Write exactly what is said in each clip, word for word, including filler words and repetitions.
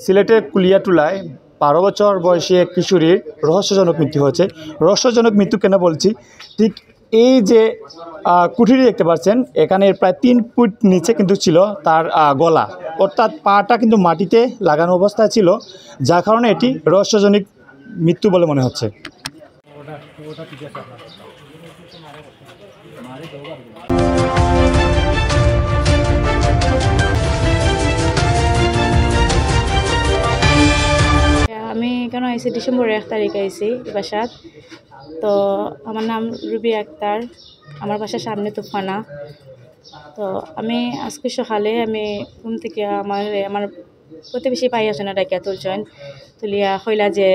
সিলেটের কুলিয়াটুলায় বারো বছর বয়সী এক কিশোরীর রহস্যজনক মৃত্যু হয়েছে। রহস্যজনক মৃত্যু কেন বলছি, ঠিক এই যে আহ, কুঠুরি দেখতে পাচ্ছেন, এখানে প্রায় তিন ফুট নিচে কিন্তু ছিল তার আহ, গলা, অর্থাৎ পাটা কিন্তু মাটিতে লাগানো অবস্থায় ছিল, যার কারণে এটি রহস্যজনক মৃত্যু বলে মনে হচ্ছে। আমি কেন আইছি, ডিসেম্বরের এক তারিখ আইছি বাসাত। তো আমার নাম রুবি আক্তার, আমার বাসার সামনে তুফানা। তো আমি আজকে সকালে আমি ঘুম থেকে আমার আমার প্রতিবেশী ভাই আছে না, ডাকিয়া তুলছেন, তুলিয়া কইলা যে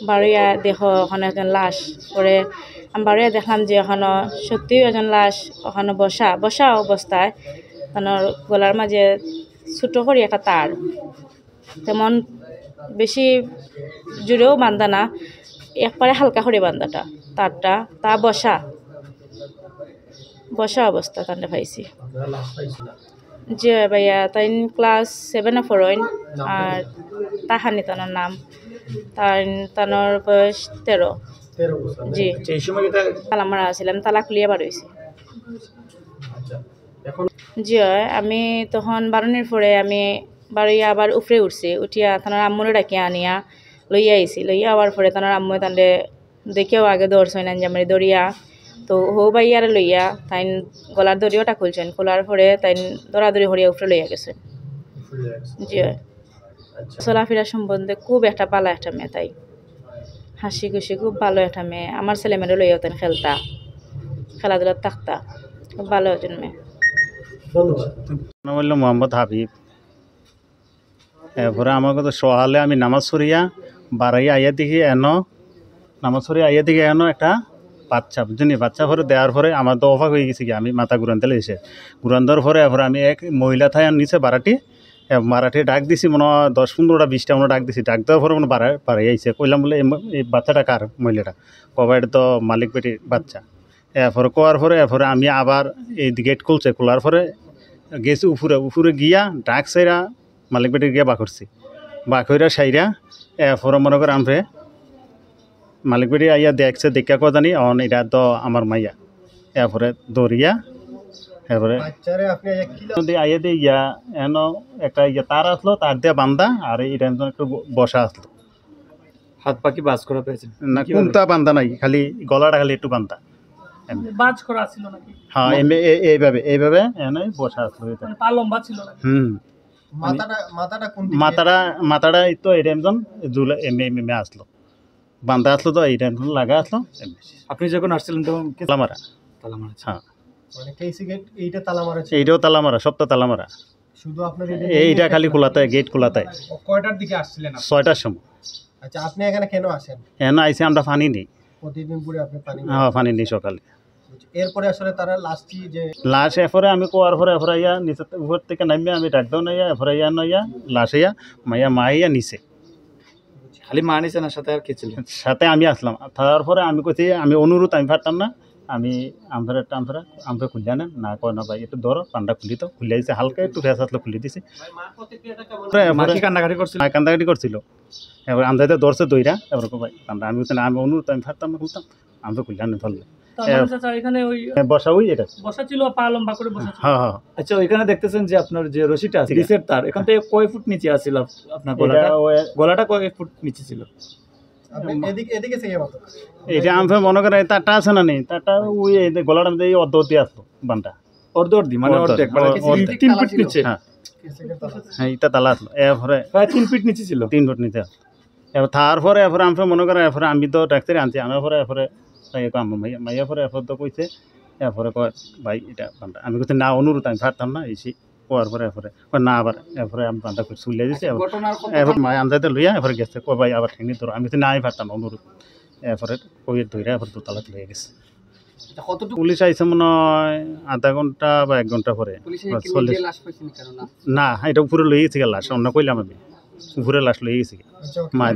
বারইয়া দেখো ওখানে একজন লাশ। পরে আমি বারইয়া দেখলাম যে ওখানে সত্যিও একজন লাশ, ওখানে বসা বসা অবস্থায়, তার গলার মাঝে ছোট করি একটা তার, তেমন বেশি জুড়েও বান্ধা না, একবারে হালকা করে বান্ধাটা, তারটা তা বসা বসা অবস্থা তানরে পাইছি। জি ভাইয়া, তাইন ক্লাস সেভেনে পড়ইন। আর তাহানি তানর নাম, তাইন তানর বয়স তেরো। জি। আচ্ছা, এই সময় এটা তালা মারা আছিল, আমি তালা খুলিয়া বার হইছি। আচ্ছা, এখন জি হয়, আমি তখন বারনির পরে আমি বারইয়া আবার উপরে উঠছি, উঠিয়া তানর আম্মুরে ডাকিয়া আনিয়া লইয়া আইছি। লইয়া আওয়ার পরে তানর আম্মুয়ে তানরে দেখিয়াও আগে দৌড়ছইন, আঞ্জামারি দৌড়িয়া। তো হো ভাইয়ারে লইয়া তাইন গলার দড়িওটা খুলছেন, খোলার পরে তাইন দৌড়াদৌড়ি করিয়া উপরে লইয়া গেছেন। জি হয়। আচ্ছা। চলাফেরা সম্বন্ধে খুব একটা ভালা একটা মেয়ে তাই, হাসি খুশি, খুব ভালো একটা মেয়ে। আমার ছেলে মেয়েরে লইয়াও তাইন খেলতা, খেলাধুলাত থাকতা, খুব ভালো একজন মেয়ে। ধন্যবাদ। নাম হইল মোহাম্মদ হাবিব। এরপরে আমার কথা সকালে আমি নামাজ পড়িয়া বারইয়া আইয়া দেখি এনো, নামাজ পড়িয়া আইয়া দেখি এনো একটা বাচ্চা, বুঝছনি? বাচ্চা পরে দেওয়ার পরে আমার তো অবাক হয়ে গেছি কি, আমি মাথা ঘুরান দিলে এসে ঘুরান দেওয়ার পরে এরপরে আমি এক মহিলা থাই নিচে বারাটি, এ, বারাটি ডাক দিছি, মনে হয় দশ পনেরোটা বিশটা মনে হয় ডাক দিছি। ডাক দেওয়ার পরে মনে হয় বারা-, বারইয়া আইছে। কইলাম বলে, "এই ম-, এই বাচ্চাটা কার?" মহিলাটা কবা, "এটা তো মালিক বেটির বাচ্চা।" এরপরে কওয়ার পরে এরপরে আমি আবার এই গেট খুলছে, খোলার পরে গেছি উপরে, উপরে গিয়া ডাক সেরা মালিক বেটির গিয়া বার করছি। বার কইরা সাইরা এরপরে মনে করে আমরে মালিক বেটি আইয়া দেখছে, দেখা কয় জানি, "অন এটা তো আমার মাইয়া।" এরপরে দৌড়িয়া এরপরে বাচ্চারে আপনি আইয়া কি নদী আইয়া দিয়ে ইয়া এনো একটা ইয়া তার আসলো, তার দিয়ে বান্ধা, আর এটা একজন একটু ব-, বসা আসলো। হাত পা কি বাজ করা পেয়েছেন? না, কি কোনটা বান্ধা নাই, খালি গলাটা খালি একটু বান্ধা। এমনি। বাজ করা ছিল নাকি? হ্যাঁ, এমনি এ-, এইভাবে, এইভাবে এনে বসা আসলো এটা। মানে পা লম্বা ছিল নাকি? হুম। মাথাটা, মাথাটা কোন দিকে? মাথাটা, মাথাটা এই তো এটা একজন ঝুলে এমনি, এমনি, এমনি আসলো। বান্ধা আসলো তো, এটা একজন লাগা আসলো, এমনি। আপনি যখন আসছিলেন তখন কে তালা মারা। তালা মারা ছিল। হ্যাঁ। মানে কেসি গেট এইটা তালা মারা ছিল? এইটাও তালা মারা, সবটা তালা মারা। শুধু আপনার এটা এইটা খালি খোলাতে, গেট খোলাতে। ও, কয়টার দিকে আসছিলেন আপনি? ছয়টার সময়। আচ্ছা, আপনি এখানে কেন আসেন? এনে আইসে আমরা পানি নেই। প্রতিদিন পরে আপনি পানি নেন? হ্যাঁ, পানি নেই সকালে। বুঝছি। এরপরে আসলে তারা লাশটি যে লাশ এরপরে আমি কোয়ার পরে এরপরে আইয়া নিচে উপর থেকে নামিয়া আমি ডাক দাও নাইয়া এরপরে আইয়া নাইয়া লাশ আইয়া মাইয়া মা আইয়া নিচে। খালি মা নিচে না, সাথে আর কে ছিল? সাথে আমি আসলাম। তারপরে আমি কইছি, "আমি অনুরোধ, আমি পারতাম না, আমি আমফেরা একটা আমফেরা আমফেরা খুললে আনেন।" "না," কয়, "না ভাই, একটু ধরো, পান্ডা খুলি তো।" খুলে দিছে, হালকা একটু ফেস আসলে খুলে দিছে। মা কি কান্নাকাটি করছিল? মা কান্নাকাটি করছিল। এবার আমজাইতে ধরছে দইরা, এবার কয়, "ভাই, পান্ডা," আমি বলছি, "না, আমি অনুরোধ, আমি পারতাম না, খুলতাম, আমি তো খুললে আনেন ধরলে।" তার মানে এ, চাচা এখানে ওই এ, বসা ওই এটা। বসা ছিল, পা লম্বা করে বসা ছিল। হ্যাঁ, হ্যাঁ। আচ্ছা, ওইখানে দেখতেছেন যে আপনার যে রশিটা আছে, ঠিক আছে। রিসের তার, এখান থেকে কয় ফুট নিচে আছিল আপ-, আপনার এটা গলাটা? ওই গলাটা কয় ফুট নিচে ছিল? আপনি এদিকে, এদিকে চেয়ে মাত্র। এটা আমি মনে করি এই তারটা আছে না নি? তারটা ওই এই যে গলাটার মধ্যে এই অর্ধ অর্ধি আসলো বানটা। অর্ধ অর্ধি, মানে অর্ধ অর্ধেক, অর্ধি, মানে অর-, অর্ধেক। তিন ফিট নিচে। হ্যাঁ। হ্যাঁ, এটা তালা আসলো। এরপরে প্রায় তিন ফিট নিচে ছিল। তিন ফিট নিচে আসলো। এবার তারপরে, এরপরে আমরা মনে করি, এরপরে আমি তো ডাক্তারি আনছি, আনার পরে, এরপরে তাই একটু আমার মাইয়া, মাইয়া পরে এরপরে তো কইছে, এরপরে কয়, "ভাই, এটা বান্দা।" আমি কইছি, "না, অনুরোধ, আমি পারতাম না।" এই সেই কওয়ার পরে এরপরে কয়, "না।" আবার এরপরে আমি বান্দা করে চলে দিছি। আচ্ছা, এরপরে, ঘটনার কথা এরপরে মায়া আন্দাজে লইয়া এরপরে গেছে, কয়, "ভাই, আবার ঠেঙ্গি ধরো।" আমি কইছি, "না, আমি পারতাম না, অনুরোধ।" এরপরে ওই ধরে এরপরে দোতলা তুলে গেছে। আচ্ছা, কতটুকু? পুলিশ আইছে মনে হয় আধা ঘন্টা বা এক ঘন্টা পরে। পুলিশে বাস, কি চল্লিশ। নিজে লাশ পাইছেন কেন না? না, এটা উপরে লইয়া গেছে লাশ, অন্য কইলাম আমি। উপরে লাশ লইয়া গেছে। আচ্ছা, ওকে। মায়া